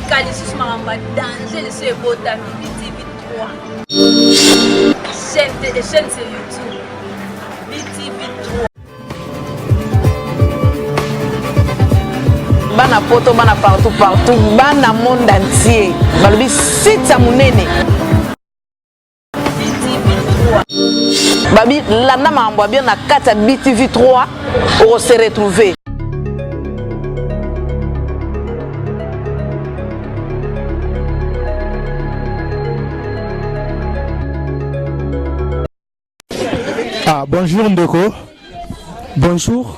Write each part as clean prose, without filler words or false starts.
sika lisusu makambo ya danger lisusu ebotami BTV 3 chaîne chaîne sur YouTube BTV 3 bana poto bana partout partout bana monde entier balobi site ya monene babi landa makambo ya bien na kati ya btv 3 okose retrouver. Ah, bonjour ndeko. Bonjour.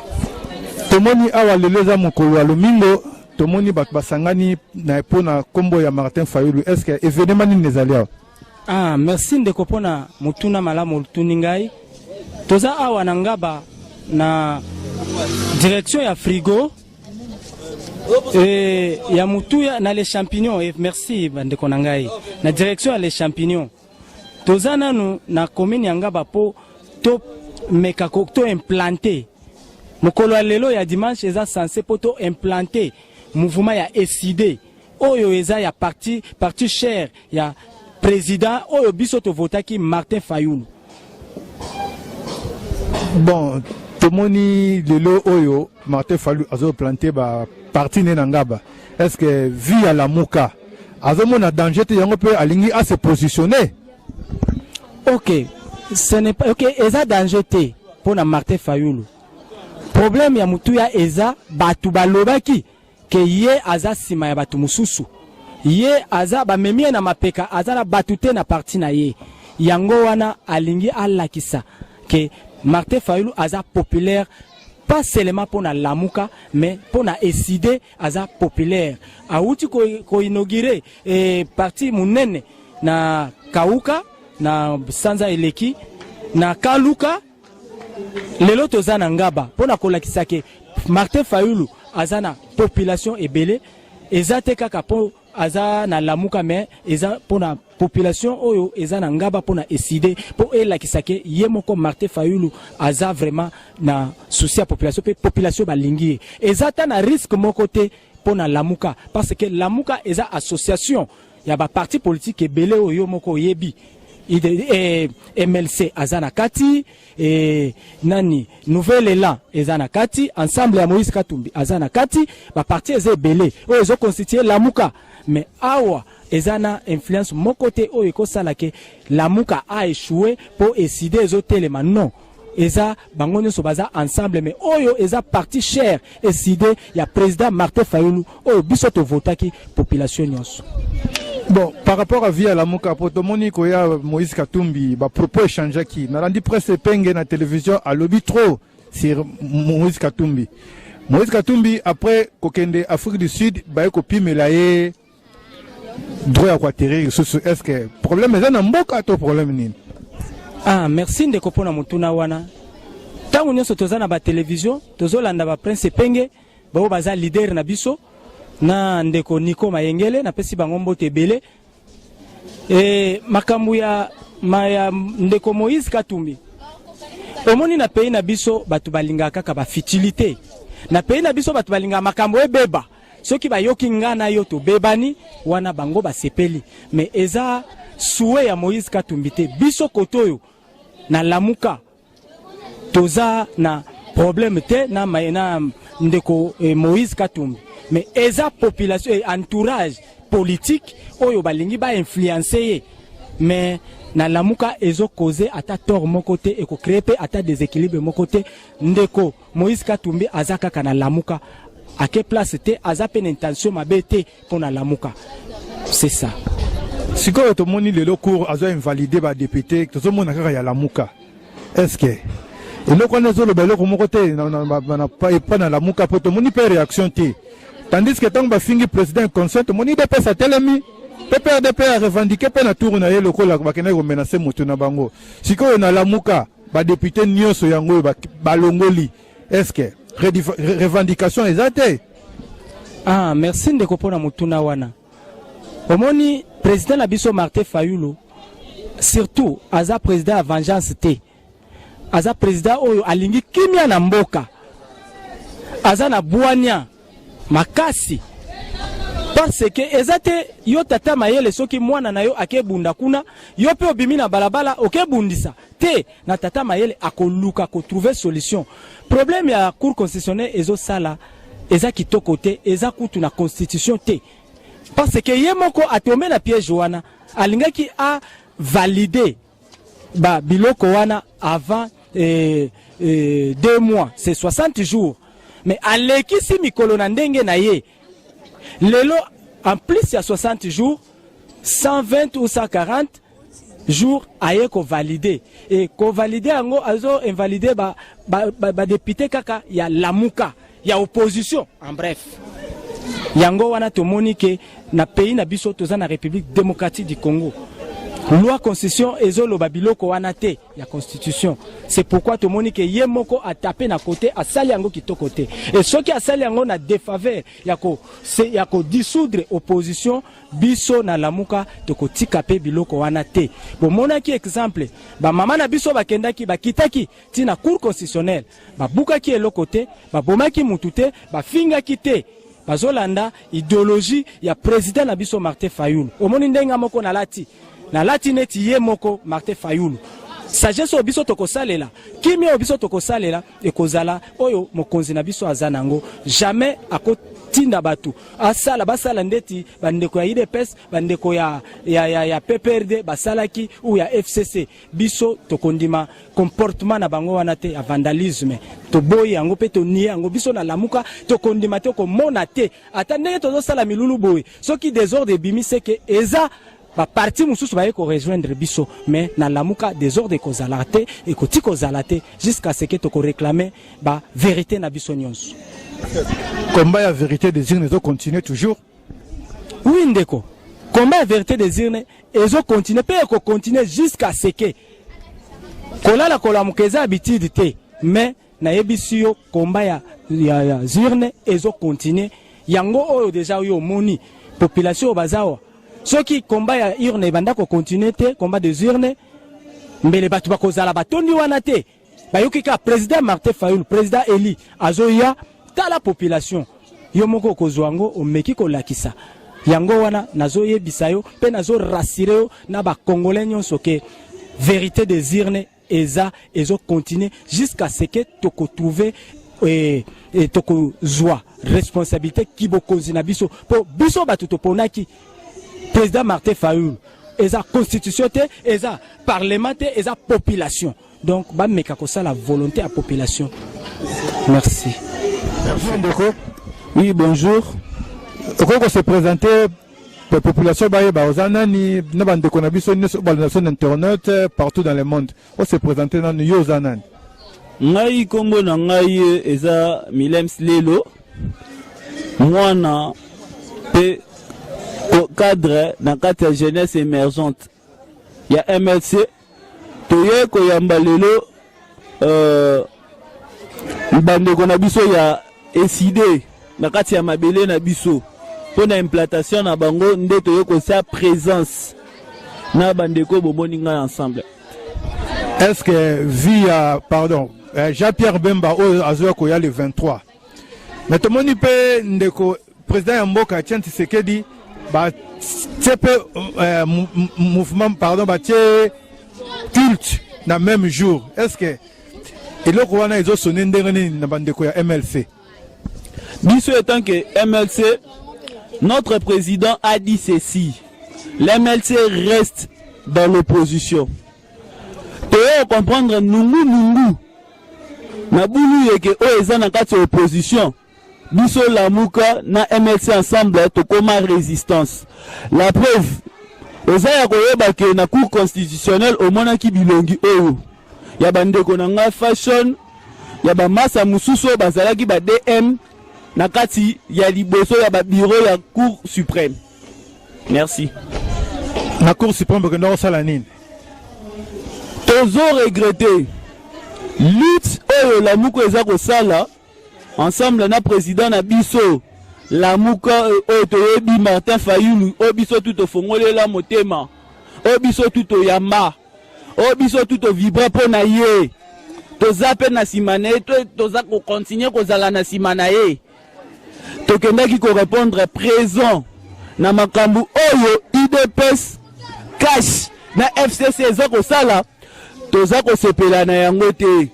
Tomoni awa lelo eza mokolo ya lomingo, tomoni bato basangani na mpo na nkombo ya Martin Fayulu. Est-ce que événement nini ezali awa? Ah, merci ndeko mpona motuna malamu otuni ngai. Toza awa na Ngaba na direction ya frigo e, ya motuya na les champignons. E, merci bandeko na ngai na direction ya les champignons. Toza nanu na commune ya Ngaba po to meka ko to implanter mokolo ya lelo ya dimanche eza censé po to implanter mouvement ya ECIDE oyo eza ya parti parti cher ya président oyo biso tovotaki Martin Fayulu. Bon, tomoni lelo oyo Martin Fayulu azo planter ba parti ne na Ngaba. Est-ce que vie ya Lamuka azomona danger te yango mpe alingi a se positionner? Ok, ce n'est pas ok, eza danger te mpona Martin Fayulu. Problème ya motuya eza bato balobaki ke ye aza nsima ya bato mosusu, ye aza bamemi ye na mapeka, aza na bato te na parti na ye. Yango wana alingi alakisa ke Martin Fayulu aza populaire pas seulement mpona Lamuka mais mpona ECIDE aza populaire. Awuti ko inaugurer eh, parti munene na Kauka na sanza eleki na Kaluka. Lelo toza na Ngaba mpona kolakisa ke Martin Fayulu aza na population ebele, eza te kaka mpo aza na Lamuka mais eza mpona population oyo eza na Ngaba mpona ECIDE mpo elakisa ke ye moko Martin Fayulu aza vraiment na souci ya population mpe population balingi ye. Eza ta na risque moko te mpona Lamuka parce que Lamuka eza association ya ba parti politique ebele oyo yo moko oyebi. MLC aza na kati, nani Nouvel Elan eza na kati, ensemble ya Moïse Katumbi aza na kati, ba parti eza ebele oyo ezo constituer Lamuka. Mais awa eza na influence moko te oyo ekosala ke Lamuka a échoué po ECIDE ezotelema. Non, eza bango nyonso baza ensemble, mais oyo eza parti cher ECIDE ya président Martin Fayulu oyo biso tovotaki population nyonso. Bon, par rapport à vie ya Lamuka, po tomoni koya Moïse Katumbi, ba propos échangeaki. Nalandi presse epenge na télévision alobi trop sur Moïse Katumbi. Moïse Katumbi après kokende Afrique du Sud baye kopimela ye droit ya koatterrir lisusu. Est-ce que problème eza na mboka to problème nini? Ah, merci ndeko mpona motuna wana. Ntango nyonso toza na ba télévision tozolanda ba prince epenge bao baza leader na biso na ndeko Nico Mayengele, napesi bango mbote ebele. E, makambo ya, ma ya ndeko Moïse Katumbi, omoni na pays na biso bato balingaka kaka ba futilité. Na pays na biso bato balingaka makambo ebeba. Soki bayoki nga na yo tobebani wana bango basepeli, mais eza souhait ya Moïse Katumbi te. Biso koto oyo na Lamuka toza na problème te na, na ndeko eh, Moïse Katumbi, mais eza population eh, entourage politique oyo balingi ba influencer ye, mais na Lamuka ezo causer ata tort moko te, eko créer pe ata déséquilibre moko te. Ndeko Moïse Katumbi aza kaka na Lamuka, ake place te, aza pe na intention mabe te pona Lamuka, c'est ça. Sikoyo tomoni lelo cour azo invalider ba député, tozomona kaka ya Lamuka. Est-ce que eloko wana ezoloba eloko moko te epa na Lamuka, po tomoni mpe réaction te, tandis que ntango bafingi président inconscient tomoni UDPS atelemi, PPRD a revendiqué mpe na tour na ye lokola bakendaki komenacer moto na bango. Sikoyo na Lamuka ba député nyonso yango oyo balongoli, est-ce que revendication eza te? Ah, merci ndeko mpona motuna wana. Omoni président na biso Martin Fayulu surtout aza président ya vengeance te, aza président oyo alingi kimia na mboka, aza na bwania makasi. Parce que eza te yo tata mayele soki mwana na yo akebunda kuna, yo mpe obimi na balabala okebundisa te. Na tata mayele akoluka kotrouver solution. Problème ya cour constitutionnelle ezosala eza kitoko te, eza kutu na constitution te, parce que ye moko atombe na piège wana. Alingaki a valider ba biloko wana avant 2 mois, c'est 60 jours, mais alekisi mikolo na ndenge na ye. Lelo, en plus ya 60 jours, 120 ou 140 jours, aye kovalider. E kovalider yango, azo invalider badéputé ba, ba, ba kaka ya Lamuka, ya opposition. En bref, yango wana tomoni ke na pays na biso, toza na République démocratique du Congo, loi constitution ezoloba biloko wana te ya constitution. C'est pourquoi tomoni ke ye moko atape na côté, asali yango kitoko te. E soki asali yango na défaveur ya kodissoudre opposition, biso na Lamuka tokotika mpe biloko wana te. Bomonaki exemple, bamama na biso bakendaki, bakitaki ntina cour constitutionnelle, babukaki eloko te, babomaki mutu te, bafingaki te. Bazolanda idéologie ya président na biso Martin Fayulu. Omoni ndenge moko nalati neti ye moko Martin Fayulu. Sagesse oyo biso tokosalela, kimia oyo biso tokosalela, ekozala oyo mokonzi na biso aza nango. Jamais akotinda bato asala, basala ndeti bandeko ya UDPS, bandeko ya PPRD basalaki ou ya FCC. Biso tokondima comportement na bango wana te ya vandalisme. Toboyi yango mpe tonie yango. Biso na Lamuka tokondima te, komona te ata ndenge tozosala milulu boye. Soki désordre ebimi, seke eza baparti mosusu baye korejoindre biso, mais na Lamuka désordre ekozala te, ekoti kozala te jusqu'à ce que tokoréclamer bavérité na biso nyonso. Combat ya vérité des urnes ezocontinue toujours? Oui ndeko, combat ya vérité des urnes ezocontinue mpe ekocontinue jusqu'à ce que kolala kolamuka eza habitude te. Mais nayebisi yo, combat ya urne ezocontinue. Yango oyo déjà oyo omoni population oyo baza awa, soki combat ya urne ebanda kocontinue te, combat des urnes, mbele bato bakozala batondi wana te. Bayoki kaka président Martin Fayulu, président élu, azoya. Tala population, yo moko okozwa yango, omeki kolakisa yango wana. Nazoyebisa yo mpe nazorassurer yo na bacongolais nyonso ke vérité des urnes eza, ezocontinue jusqu'à ce que tokotrouve tokozwa responsabilité kibokonzi na biso, mpo biso bato toponaki président Martin Fayulu. Eza constitution te, eza parlement te, eza population. Donc bameka kosala volonté ya population. Merci. Merci ndeko. Oui, bonjour. Okoki kose présenter, population bayeba oza nani, na bandeko na biso nyonso balanda biso na internet partout dans le monde. Ose présenter nanu, yo oza nani? Ngai, nkombo na ngai eza Milems Lelo, mwana mpe cadre na kati ya jeunesse émergente ya MLC. Toye koyamba lelo bandeko na biso ya ECiDé na kati ya mabele na biso mpo na implantation na bango. Nde toye kosia présence na bandeko bomoni ngai ensemble. Est ce que vie ya, pardon, Jean-Pierre Bemba oyo azoya koya le 23, mais tomoni mpe ndeko président ya mboka Etienne Tshisekedi batie mpe mouvement, pardon, batie culte na même jour, est ce que eloko wana ezosone ndenge nini na bandeko ya MLC? Biso étant que MLC, notre président a dit ceci: l'MLC reste dans l'opposition. Toye comprendre nungu nungu na bulu yeke oyo eza na kati ya opposition. Biso Lamuka na MLC ensemble tokóma résistance. La preuve eza ya koyeba ke na cour constitutionnelle omonaki bilongi oyo ya bandeko na ngai fashion ya bamasa mosusu oyo bazalaki ba DM na kati ya liboso ya babureau ya cour suprême. Merci. Na cour suprême bokenda kosala nini? Tozo regretter lutte oyo Lamuka eza kosala ensemble na président na biso Lamuka oyo toyebi, Martin Fayulu, oyo biso tu tofongolela motema, oyo biso tu toyamba, oyo biso tu tovibra mpo na ye. Toza mpe na nsima na ye, toza kocontinuer kozala na nsima na ye. Tokendaki korépondre présent. na makambo oyo UDPS cash na FCC eza kosala, toza kosepela na yango te.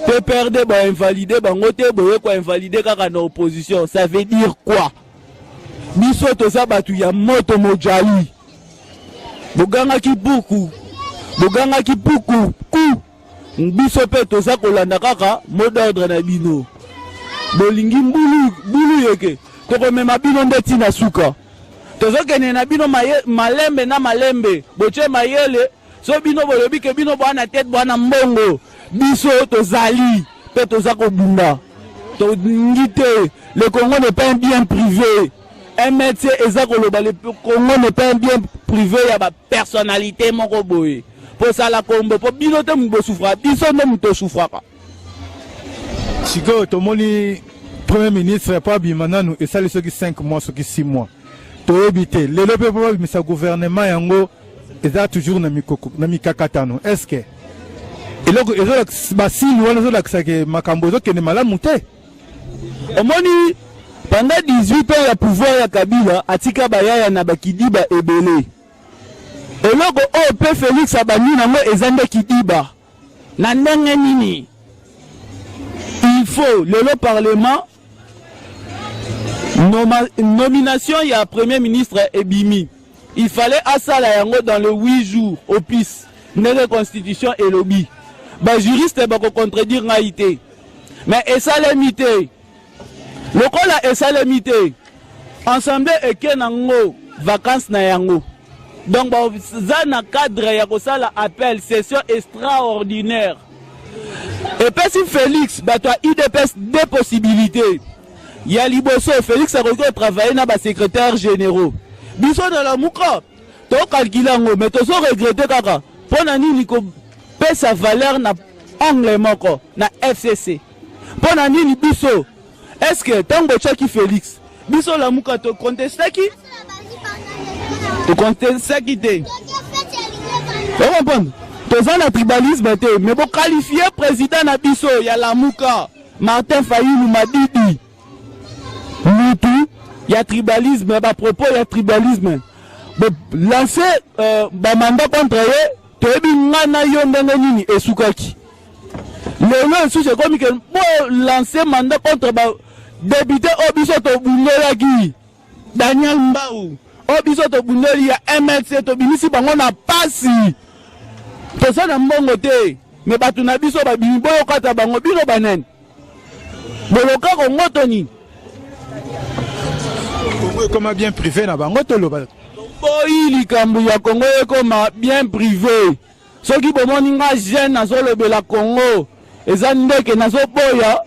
PPRD ba invalide bango te, boye ko invalide kaka na opposition, ça veut dire quoi? Biso toza bato ya moto mojali. Bogangaki buku, bogangaki buku ku biso mpe toza kolanda kaka mot d'ordre na bino. Bolingi mbulu bulu yeke, tokomema bino nde tina suka. Tozokende na bino maye, malembe na malembe, botie mayele. So bino bolobi ke bino boa na tete boa na mbongo, biso tozali mpe toza kobunda. Tolingi te, le Congo n'est pas un bien privé. MLC eza koloba le Congo n'est pas un bien privé ya ba personnalité moko boye. Posala kombo po bino te moto bosufraka, biso nde moto tosufraka. Sikoyo tomoni premier ministre po abima nanu esali soki 5 mois soki 6 mois toyebi te lelo mpe po babimisa gouvernement yango eza toujours na mikoko na mikakatano est ce que eloko ezolakisa basini wana ezolakisa ke makambo ezokende malamu te? Omoni pendant 18 ans ya pouvoir ya Kabila atika bayaya na bakidiba ebele. Eloko oyo pe Felix abandi nango eza nde kidiba. Na ndenge nini? Il faut lelo parlement noma, nomination ya premier ministre ebimi. Il fallait asala yango dans le 8 jours au plus ndenge constitution elobi. Ba juriste bako contredire ngai te. Mais esalemi te. Lokola esalemi te, ensemble eke na ngo vacances na yango. Donc baza na cadre ya kosala appel session extraordinaire. Epesi Felix bato ya UDPS deux possibilités. Ya liboso, Felix akoki ko travailler na ba secrétaires généraux. Biso na Lamuka to calculer yango mais tozo regretter kaka pona nini kopesa valeur na angle moko na FCC. Pona nini biso est-ce que tango botiaki Felix biso Lamuka to contestaki? To contestaki te. Vous comprenez? Toza na tribalisme te, mais bo qualifier président na biso ya Lamuka Martin Fayulu Madidi mutu ya tribalisme, ba propos ya tribalisme. Bo lancer euh, ba mandat contre ye, toyebi nga na yo ndenge nini esukaki. Lelo lisusu ekomi ke bo lancer mandat contre ba député oyo biso tobundelaki Daniel Mbau oyo biso tobundeli ya MLC tobimisi bango na pasi. Toza na mbongo te, me bato na biso babimi, boyokata bango bino banene. Boloka Kongo to nini? Kongo ekoma bien privé na bango toloba. Toboyi likambo ya Kongo ekoma bien privé. Soki bomoni nga jeune nazolobela Congo eza ndeke nazoboya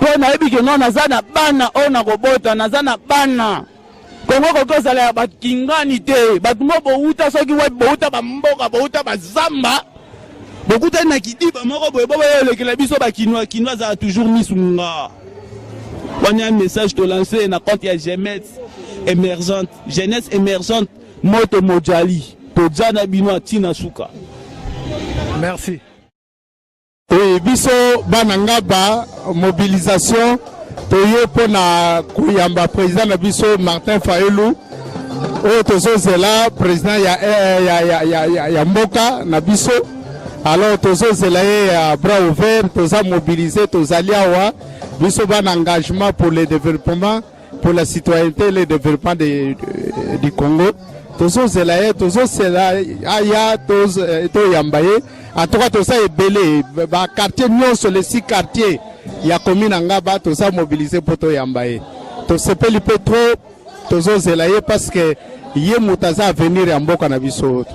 mpo nayebi ke no naza na bana oyo nakobota, naza na bana. Congo ekoki kozala ya bakingani te, bato mo bowuta soki wapi, bowuta bamboka, bowuta bazamba, bokutani na kidiba moko boye, boboya olekela biso bakinois. Kinois azala toujours misu nga. Wana ya message to lance na compte ya jeunesse émergente, jeunesse émergente. Moto mojali toja na bino atina suka. Merci. Oui, biso bana ngaba mobilisation toye mpo na koyamba président na biso Martin Fayulu oyo tozozela président ya, eh, ya, ya, ya, ya, ya mboka na biso alors tozozela ye ya bras ouvert toza mobilise tozali awa biso bana engagement pour le développement pour la citoyenneté et le développement de, de, du Congo tozozela ye tozosela aya toyamba ye en tout cas toza ebele ba quartier nyonso les six quartiers ya commune ya Ngaba toza mobilise mpo toyamba ye tosepeli mpe trop tozozela ye parce que ye moto aza avenir ya mboka na biso.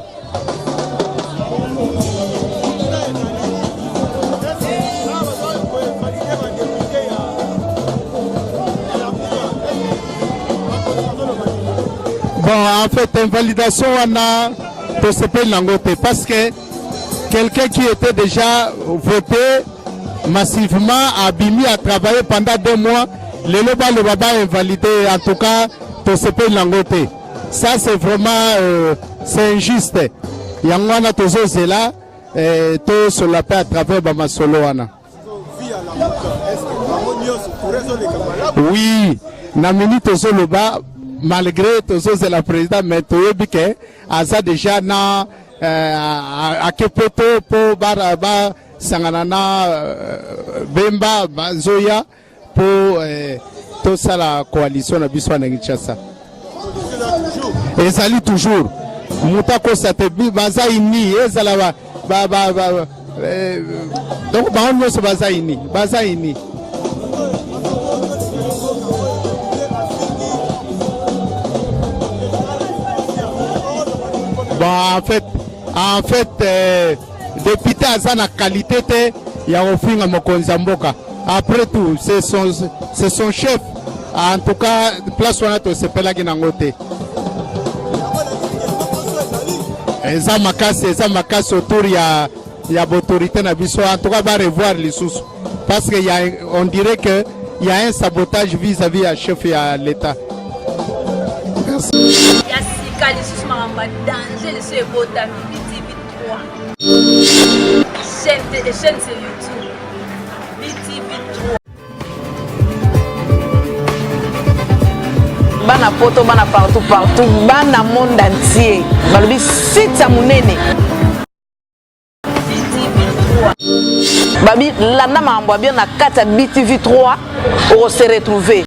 Bon, en fait, invalidation wana tosepeli nango te parce que quelqu'un qui était déjà voté massivement abimi a travaillé pendant deux mois lelo baloba ba invalidé en tout cas tosepeli nango te ça c'est vraiment euh, c'est injuste yango wana tozozela eh, tosolola mpe à travers bamasolo wana oui na minute tozoloba. Malgré tozozela président, mais toyebi ke aza déjà na euh, ake poto mpo basangana na euh, Bemba bazoya mpo eh, tosala coalition na biso na Kinshasa. Ezali toujours moto akosa te, baza ini ezala ba, ba, ba, ba, eh, donc bango nyonso baza ini, baza ini. Bon, en fait, député aza na qualité te ya kofinga mokonzi ya mboka. Après tout, c'est son chef. En tout cas, place wana tosepelaki nango te. Eza makasi, eza makasi autour ya baautorité na biso. En tout cas, ba revoir lisusu parce que y a, on dirait que il y a un sabotage vis-à-vis ya chef ya l'État. Merci. Ya sika lisusu, makambo ya danger lisusu ebotami: BTV 3 chaîne, chaîne sur YouTube, BTV 3. Bana poto, bana partout partout, bana monde entier, balobi site ya monene. BTV 3. Babi landa makambo ya bien na kati ya BTV 3, okose retrouver.